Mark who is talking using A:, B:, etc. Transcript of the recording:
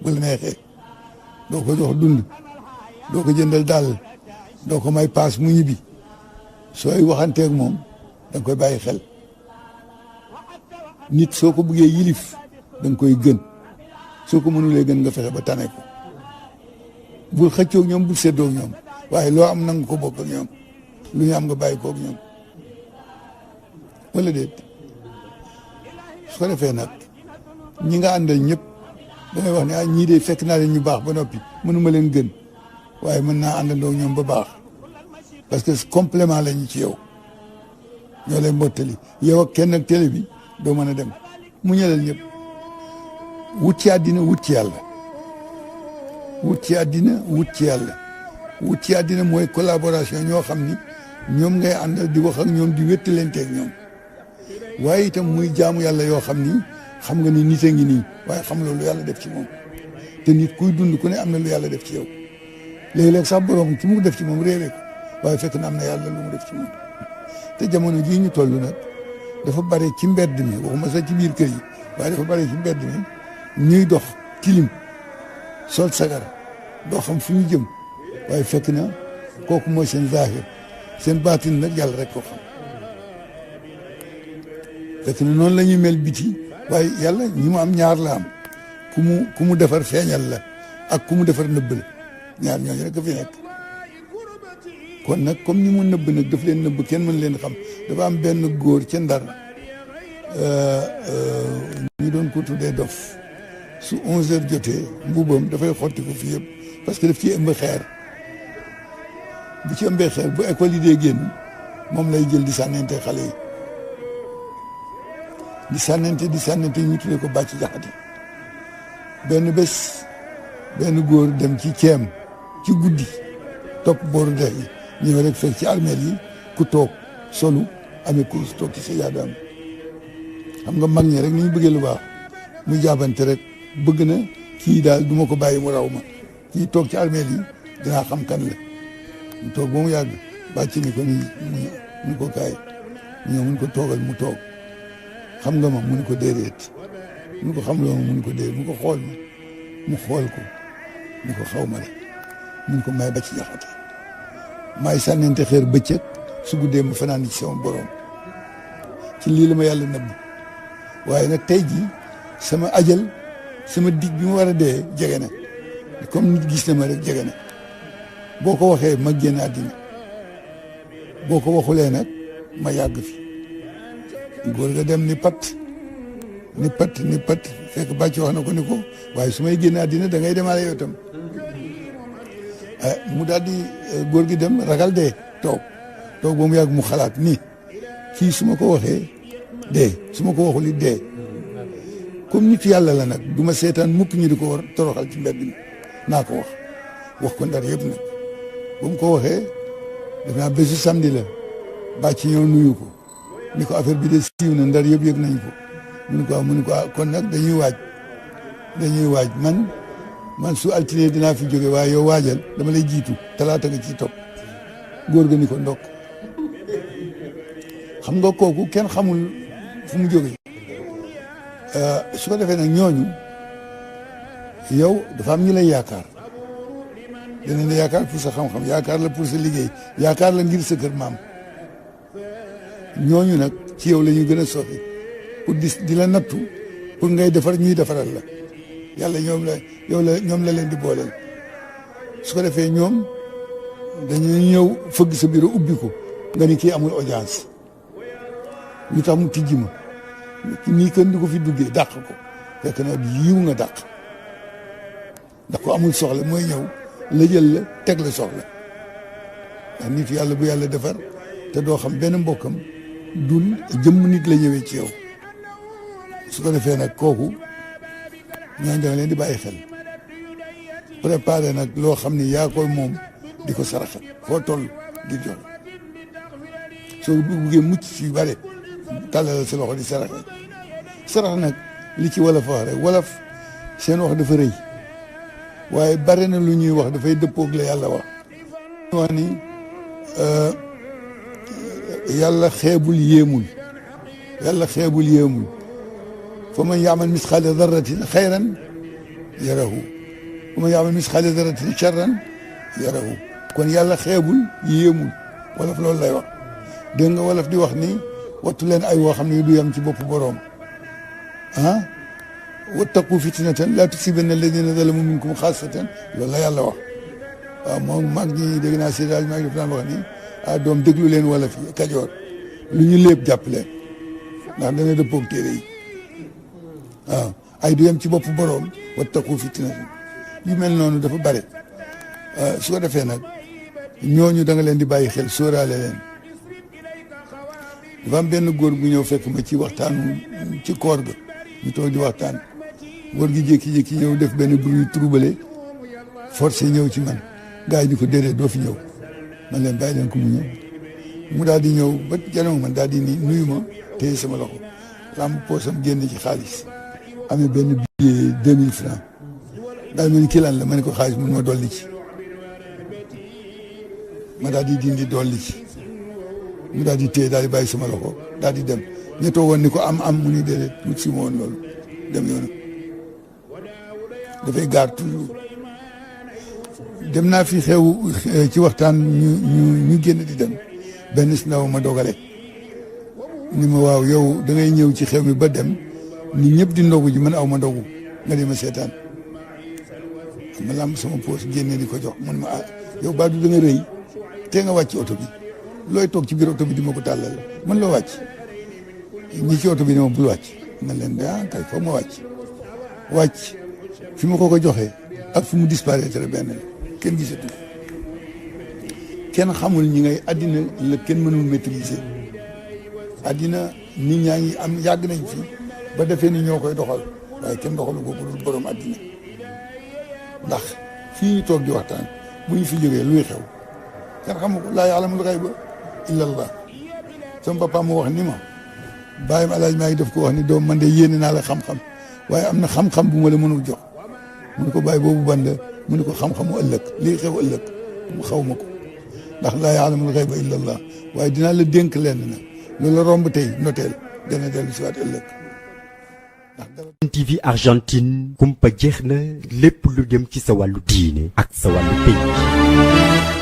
A: bu la neexee doo ko jox dund doo ko jëndal dàll doo ko may paas mu ñibbi sooy waxanteeg moom da nga koy bàyyi xel nit soo ko bëggee yilif da nga koy gën soo ko mënulee gën nga fexe ba tane ko bul xëccoog ñoom bul séddoog ñoom waaye loo am nanga ko bokk ak ñoom lu ñu am nga bàyyi koog ñoom wala déet su ko defee nag ñi nga àndal ñëpp damay wax ne ah ñii de fekk naa leen ñu baax ba noppi mënuma leen gën waaye mën naa àndandoo ñoom ba baax parce que complément lañu ci yow ñoo leen mottali yow ak kenn ak télé bi doo mën a dem mu ñëlal ñëpp wut ci àddina wut ci yàlla wut ci àddina wut ci yàlla wut ci àddina mooy collaboration ñoo xam ni ñoom ngay àndal di wax ak ñoom di wéttalanteeg ñoom waaye itam muy jaamu yàlla yoo xam ni xam nga ni nit a ngi nii waaye xam loolu yàlla def ci moom te nit kuy dund ku ne am na lu yàlla def ci yow léeg-léeg sax borom ci mu def ci moom réere ko waaye fekk na am na yàlla lu mu def ci moom te jamono jii ñu toll nag dafa bare ci mbedd mi waxuma sax ci biir kër yi waaye dafa bare ci mbedd mi ñuy dox tilim sol sagar doo xam fu ñu jëm waaye fekk na kooku mooy seen zahir seen baatin nag yàlla rek ko xam fekk na noonu la ñuy mel biti waaye yàlla ñi mu am ñaar la am ku mu defar feeñal la ak ku mu defar nëbb la ñaar ñooñu rek a fi nekk kon nag comme ni mu nëbb nag daf leen nëbb kenn mën leen xam dafa am benn góor ca Ndar ñu doon ko tuddee dof su 11h jotee mbubam dafay xotti ko fii yëpp parce que daf ci ëmb xeer bu ci ëmbee xeer bu école yi dee génn moom lay jël di sànnente xale yi di sànnente ñu tuddee ko bàcc jaxati benn bés benn góor dem ci ceem ci guddi topp booru dex yi ñëw rek fekk ci armeel yi ku toog solu amee kurus toog ci sa yaadaam xam nga mag ñi rek ni ñu bëggee lu baax mu jaabante rek bëgg na kii daal du ma ko bàyyi mu raw ma kii toog ci armeel yi dinaa xam kan la mu toog ba mu yàgg bàcc ni ko ni ko kaay ñëw mun ko toogal mu toog xam nga ma mu ni ko déedéet mu ko xam loo ma mu ni ko déedéet mu ko xool ma mu xool ko ni ko xaw ma de mun ko may ba ci jaxate maay sànnente xeer bëccëg su guddee ma fanaan ci sama borom ci lii la ma yàlla nëbb waaye nag tey jii sama ajal sama dig bi ma war a dee jege na comme nit gis na ma rek jege na boo ko waxee ma génn àddina boo ko waxulee nag ma yàgg fi góor ga dem ni pat fekk bàcc wax na ko ni ko waaye su may génn àddina da ngay demaale yow tam mu daal di góor gi dem ragal dee toog ba mu yàgg mu xalaat ni kii su ma ko waxee dee su ma ko waxul it dee comme nit yàlla la nag du ma seetaan mukk ñu di ko war toroxal ci mbedd mi naa ko wax ko Ndar yëpp nag ba mu ko waxee def naa bésu samedi la bàcc ñëw nuyu ko ni ko affaire bi de siiw na Ndar yëpp yëg nañ ko mun ko kon nag dañuy waaj man su altine dinaa fi jóge waaye yow waajal dama lay jiitu talaata nga ciy topp góor ga ni ko ndokk xam nga kooku kenn xamul fu mu jóge su ko defee nag ñooñu yow dafa am ñu lay yaakaar danañ la yaakaar pour sa xam-xam yaakaar la pour sa liggéey yaakaar la ngir sa kër maam ñooñu nag ci yow la ñu gën a soxi pour di la nattu pour ngay defar ñuy defaral la yàlla ñoom la leen di booleel su ko defee ñoom dañuy ñëw fëgg sa bureau ubbi ko nga ni kii amul audience lu tax mu tijji ma nii kenn du ko fi duggee dàq ko fekk na yiw nga dàq ndax ko amul soxla mooy ñëw la jël la teg la soxla ndax nit yàlla bu yàlla defar te doo xam benn mbokkam dul jëmm nit la ñëwee ci yow su ko defee nag kooku ñooñu da nga leen di bàyyi xel préparé nag loo xam ni yaa koy moom di ko saraxat foo toll di jox soo buggee mucc si bare tàllal sa loxo di saraxe sarax nag li ci wolof wax rek wolof seen wax dafa rëy waaye bare na lu ñuy wax dafay dëppoog la yàlla wax ni yàlla xeebul yéemul fa man yaamal misqaala darratin xayran yarahu wa man ya'mal misqaala darratin sharran yarahu kon yàlla xeebul yéemul wolof loolu lay wax dégg nga wolof di wax ni wattu leen ay woo xam ne du yam ci bopp boroom ah wattaqu fitnatan laa tusiibanna alladina zalamu minkum xaasatan loolu la yàlla wax waaw moom mag ñi dégg naa si daal maa ngi def daan wax ni doom déglu leen wolof yi kajoor lu ñu lépp jàpp leen ndax dana dëppoog téere yi waaw ay du yem ci bopp boroom wattaqu fitnatan yu mel noonu dafa bare su ko defee nag ñooñu da nga leen di bàyyi xel sóoraale leen dafa am benn góor bu ñëw fekk ma ci waxtaan ci koor ga ñu toog di waxtaan góor gi jékki-jékki ñëw def benn bruit troublé forcé ñëw ci man gars yi di ko déedéet doo fi ñëw man leen bàyyi leen ko mu ñëw mu daal di ñëw ba janoo man daal di ni nuyu ma téye sama loxo lamb poosam génn ci xaalis amee benn billet 2000 francs daal ma ni kii lan la ma ne ko xaalis mun ma dolli ci ma daal di dindi dolli ci mu daal di téye daal di bàyyi sama loxo daal di dem ñu toogoon ni ko am mu ni déedéet wut si ma woon loolu dem yoonu dafay gaar toujours dem naa fi xew ci waxtaan ñu génn di dem benn si ndaw ma dogale ni ma waaw yow da ngay ñëw ci xew mi ba dem ni ñëpp di ndogu ji man aw ma ndogu nga di ma seetaan ma lamb sama poos génne di ko jox man ma yow baa du da nga rëy te nga wàcc oto bi looy toog ci biir oto bi di ma ko tàllal man loo wàcc ñi ci oto bi ne ma bul wàcc man leen kay foog ma wàcc fi ma ko joxee ak fu mu disparaître benn kenn gisatu kenn xamul ñi ngay addina la kenn mënul maîtriser addina nit ñaa ngi am yàgg nañ fi ba defee ni ñoo koy doxal waaye kenn doxalu ko dul borom addina ndax fii ñu toog di waxtaan bu ñu fi jógee luy xew kenn xamu ko laa ya'lamul ghayba illa Allah sama papa mu wax ni ma bàyyim alaaj maa ngi def ko wax ni doom man de yéene naa la xam-xam waaye am na xam-xam bu ma la mënul jox mu ne ko bàyyi boobu ban la mu ne ko xam-xamu ëllëg lii xew ëllëg mu xaw ma ko ndax laa ya'lamul ghayba illa Allah waaye dinaa la dénk lenn na loolu la romb tey noteel dana dellu si waat ëllëg
B: TV Argentine kumpa jeex na lépp lu dem ci sa wàllu diine ak sa wàllu pays